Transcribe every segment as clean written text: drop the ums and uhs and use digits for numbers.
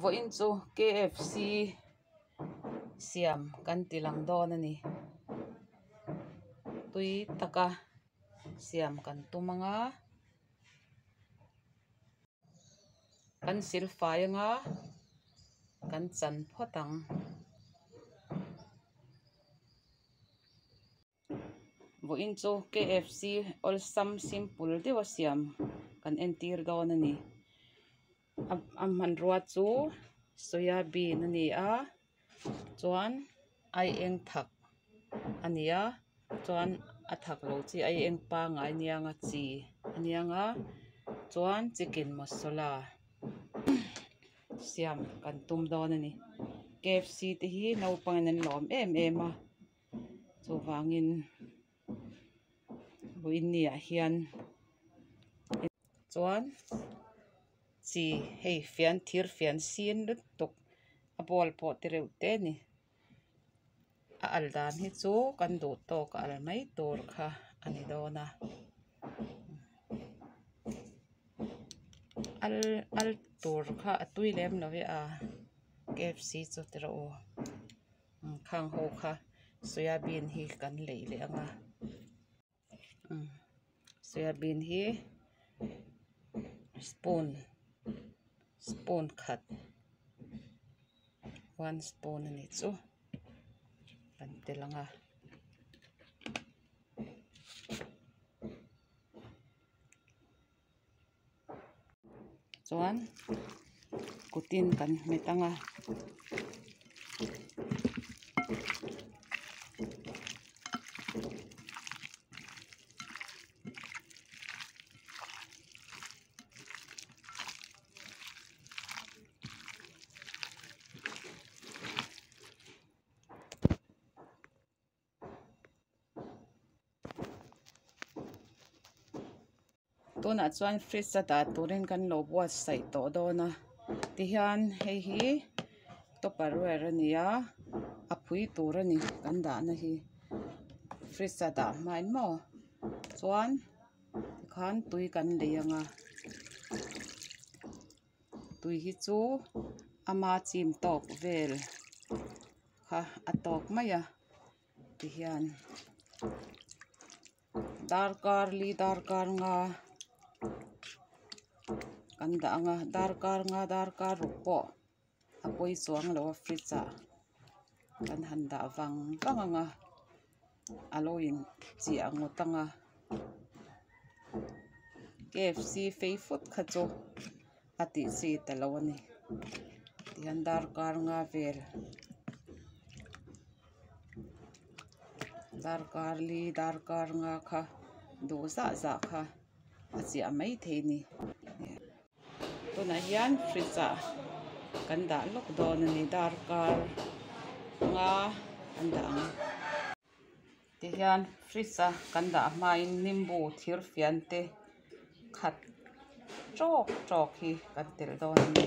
Vawiin chu KFC siam kan ti lang dawn a ni. Tui taka siam kan tum ang a, kan silfai ang a, kan chan phawt ang. Vawiin chu KFC awlsam simple deuha siam kan entir dawn a ni. A hmanrua chu soya bean a ni a chuan aieng thak a ni a chuan a thak lo chi aieng pangngai a nia nga chi a nia nga chuan chicken masala siam kan tum dawn a ni. KFC te hi naupangin an lawm em em a. Chuvangin vawiin ah hian chuan chi hei fian thir fian sin lutuk a bowl pawh te reuh te a ni a al dan hi chu kan duh tawk a al mai tur kha a ni dawn a al al tur kha a tui lem lo e a KFC chu ti rawh u. Khang ho kha soya bean hi kan leih leh ang a soya bean hi spoon spoon khat one spoon a nih chu kan tel ang a. Chuan kutin kan hmet ang a. Tunah chuan fridge a dah turin kan lo buatsaih tawh dawn a tihian hei hi tupperware a ni a a phui tur a ni kan dahna hi fridge a dah hmain maw chuan tikhan tui kan lei ang a tui hi chu ama chim tawk vel kha a tawk mai a tihian. Darkar li darkar nga kan dah ang a darkar nga darkar ruk pawh a pawi chuang lo a fridge ah kan han dah vang vang ang a a lo in chiah ngawt ang a KFC fei fut kha chu a tih chi ta lo a ni tihian darkar nga vel. Darkar li darkar nga kha duh zah zah kha a chiah mai thei a ni tunah hian fridge ah kan dah lawk dawn a ni darkar nga kan dah ang tihian fridge a kan dah hmain nimbu thir fian te khat tawk tawk hi kan telh dawn a ni.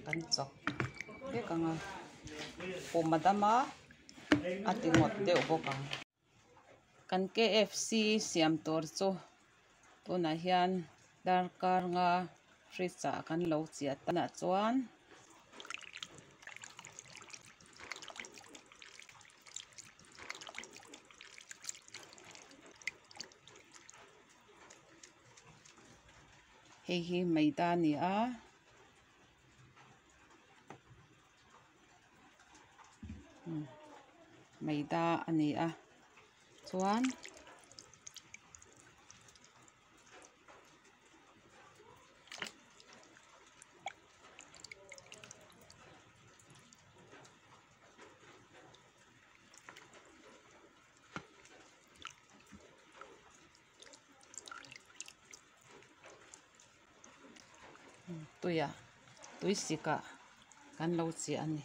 Kan chawk vek ang a pum a dam a a ti ngawt deuh bawk ang. Kan KFC siam tur chu tunah hian darkar nga fridge ah kan lo chiah tunah chuan. Hei hi maida a ni a maida a ni a chuan Tuia tui sikah kan lo chiah a ni.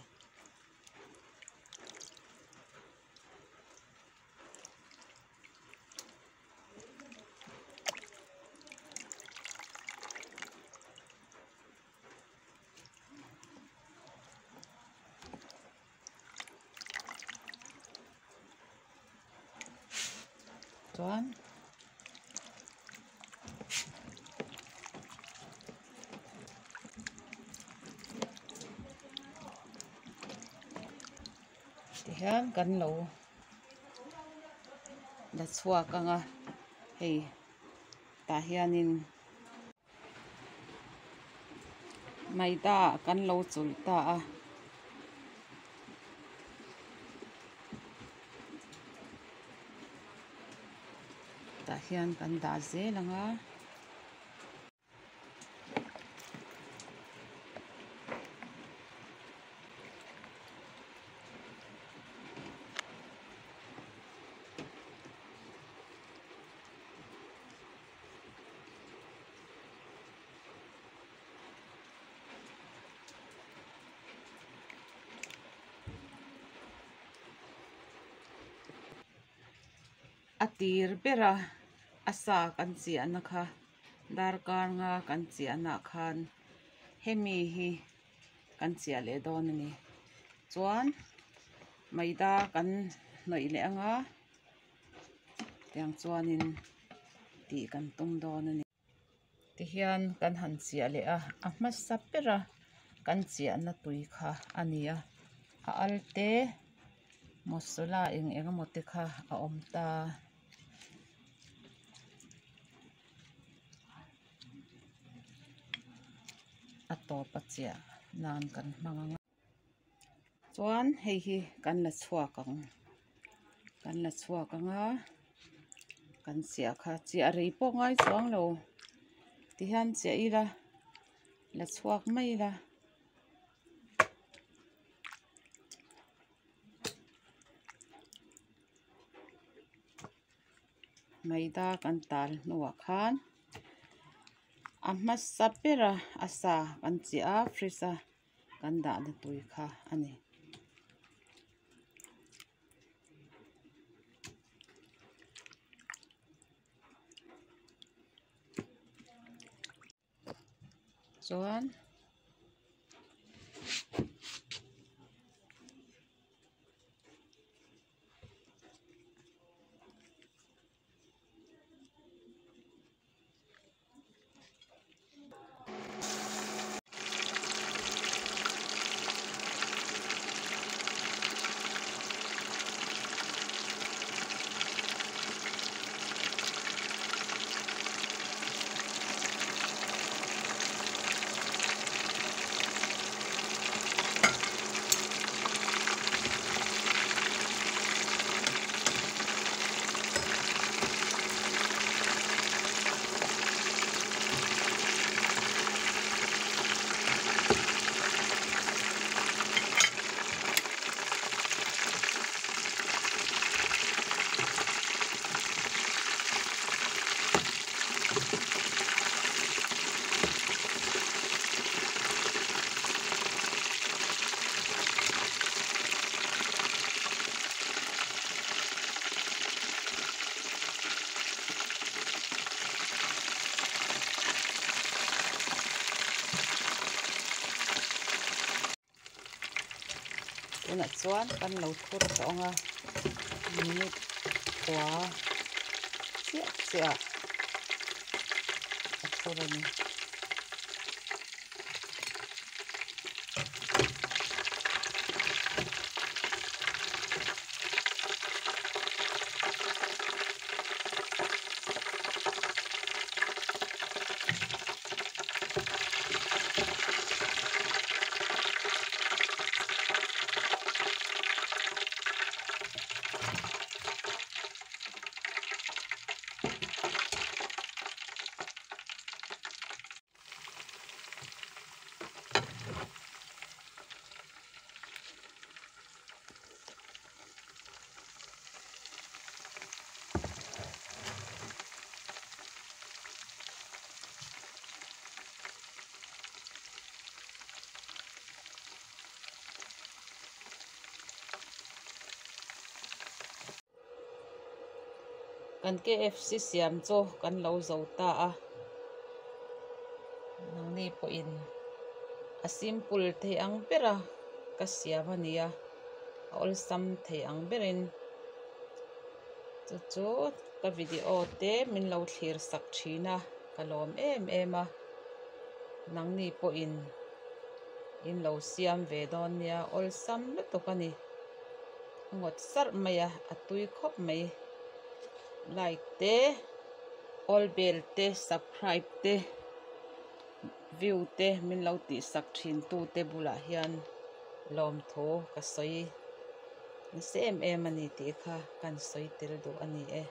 Chuan Tihian kan lo la chhuak ang a hei tah hianin maida ah kan lo chulh ta a. Tah hian kan dah zel ang a. A tir bera a sa kan chiahna kha darkar nga kan chiahnaah khan hemi hi kan chiah leh dawn a ni chuan maida kan hnawih leh ang a tiang chuanin tih kan tum dawn a ni. Tihian kan han chiah leh a, a hmasa bera kan chiahna tui kha a ni a, a al te masala eng eng emaw te kha a awm ta. A tawp a chiah nan kan hmang ang a. Chuan hei hi kan la chhuak ang kan la chhuak ang a kan chiah kha chiah rei pawh ngai chuang lo tihian chiah ila la chhuak mai ila. Maida kan tal hnuah khan a hmasa bera a sa kan chiah a fridge a. Kan dahna tui kha a ni. Chuan Tunah chuan kan lo thur tawh ang a minute kua chiah chiah a thur a ni. Kan KFC siam chu kan lo zo ta a, nangni pawhin a simple thei ang bera ka siam a ni a, a awlsam thei ang berin chu chu ka video te min lo thlir sak thin a ka lawm em em a, nangni pawhin in lo siam ve dawn nia awlsam lutuk a ni. A ngawt sarh mai a a tui khawp mai like te all bell te subscribe te view te min lo tih sak thin tu te bulah hian lawmthu ka sawi nasa em em a ni tih kha kan sawi tel duh a ni e.